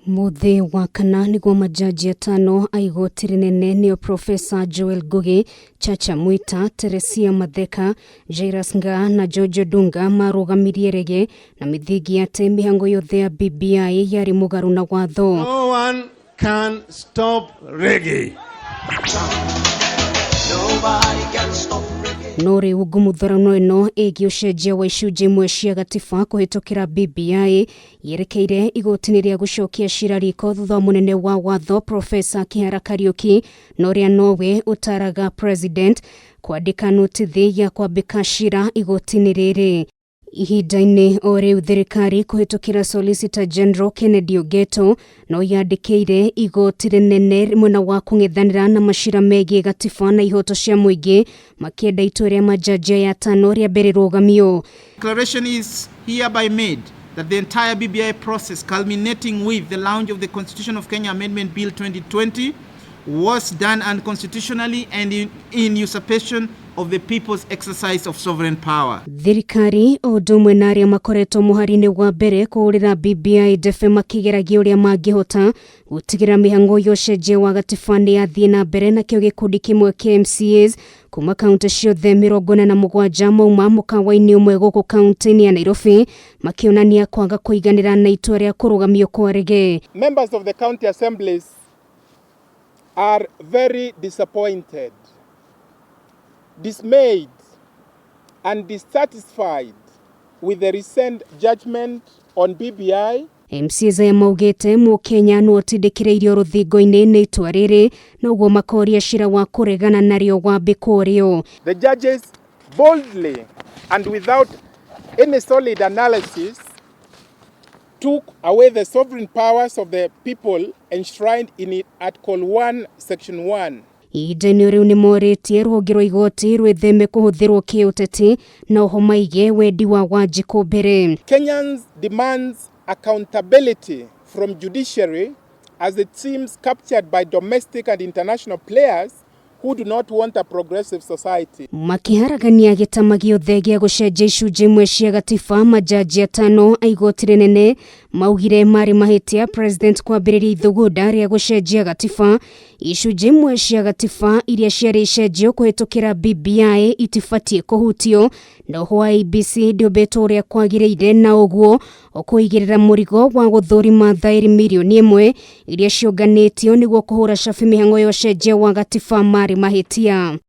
Mũthĩ wa kana nĩguo majaji atano a igoti rĩnene nĩo Profesa Joel Ngugi, Chacha Mwita, Teresia Matheka, Jairus Ngaah na George Odunga marũgamirie rege na mĩthingi ya atĩ mĩhango yothe ya BBI yarĩ mũgarũ na watho. No one can stop reggae. No rĩu ngũmũthorano ĩno ĩgiĩ ũcenjia wa icunjĩ imwe cia gatiba kũhĩtũkĩra BBI yerekeire igoti-inĩ rĩa gũcokia cira riko thutha wa mũnene wa watho Profesa Kihara Kariũki na ũrĩa nowe ũtaraga president kwandĩka notithi ya kwambĩka cira igoti-inĩ rĩrĩ. Ihinda-inĩ o rĩu thirikari kũhĩtũkĩra Solicitor General Kennedy Ogeto no yandĩkĩire igoti rĩnene mwena wa kũng'ethanĩra na macira megiĩ gatiba na ihoto cia mũingĩ makĩenda itua rĩa majaji aya atano rĩambe rĩrũgamio. Declaration is hereby made that the entire BBI process culminating with the launch of the Constitution of Kenya Amendment Bill 2020 was done unconstitutionally and in usurpation of the people's exercise of sovereign power. Thirikari o ũndũ ũmwe na arĩa makoretwo mũhari-inĩ wa mbere kũhũrĩra BBI ndebe makĩgeragia ũrĩa mangĩhota gũtigĩrĩra mĩhang'o ya ũcenjia wa gatiba nĩ yathiĩ na mbere, nakĩo gĩkundi kĩmwe kĩa MCAs kuma kaunti ciothe 47 mauma mũkawa-inĩ ũmwe gũkũ kaunti-inĩ ya Nairobi makĩonania kwaga kũiganĩra na itua rĩa kũrũgamio kwa rege. Members of the county assemblies are very disappointed, dismayed and dissatisfied with the recent judgment on BBI. MCAs aya maugĩte mũkenya no atindĩkĩrĩirio rũthingo-inĩ nĩ itua rĩrĩ na ũguo makoria cira wa kũregana narĩo wambĩkwo rĩo. The judges boldly and without any solid analysis took away the sovereign powers of the people enshrined in Article 1, Section 1. Ihinda-inĩ rĩu nĩ morĩtie rũhonge rwa igoti rwĩtheme kũhũthĩrwo kĩũteti na oho maige wendi wa Wanjikũ mbere. Kenyans demands accountability from judiciary as it seems captured by domestic and international players who do not want a progressive society. Makĩharagania gĩtama gĩothe gĩa gũcenjia icunjĩ imwe cia gatiba, majaji atano a igoti rĩnene maugire marĩ mahĩtia president kwambĩrĩria ithugunda rĩa gũcenjia gatiba. Icunjĩ imwe cia gatiba iria ciarĩ icenjio kũhĩtũkĩra BBI itibatiĩ kũhutio, na oho IEBC ndĩũmbĩtwo ũrĩa kwagĩrĩire na ũguo ũkũigĩrĩra mũrigo wa gũthũrima thaĩri mirioni 1 iria ciũnganĩtio nĩguo kũhũra cabi mĩhang'o ya ũcenjia wa gatiba marĩ mahĩtia.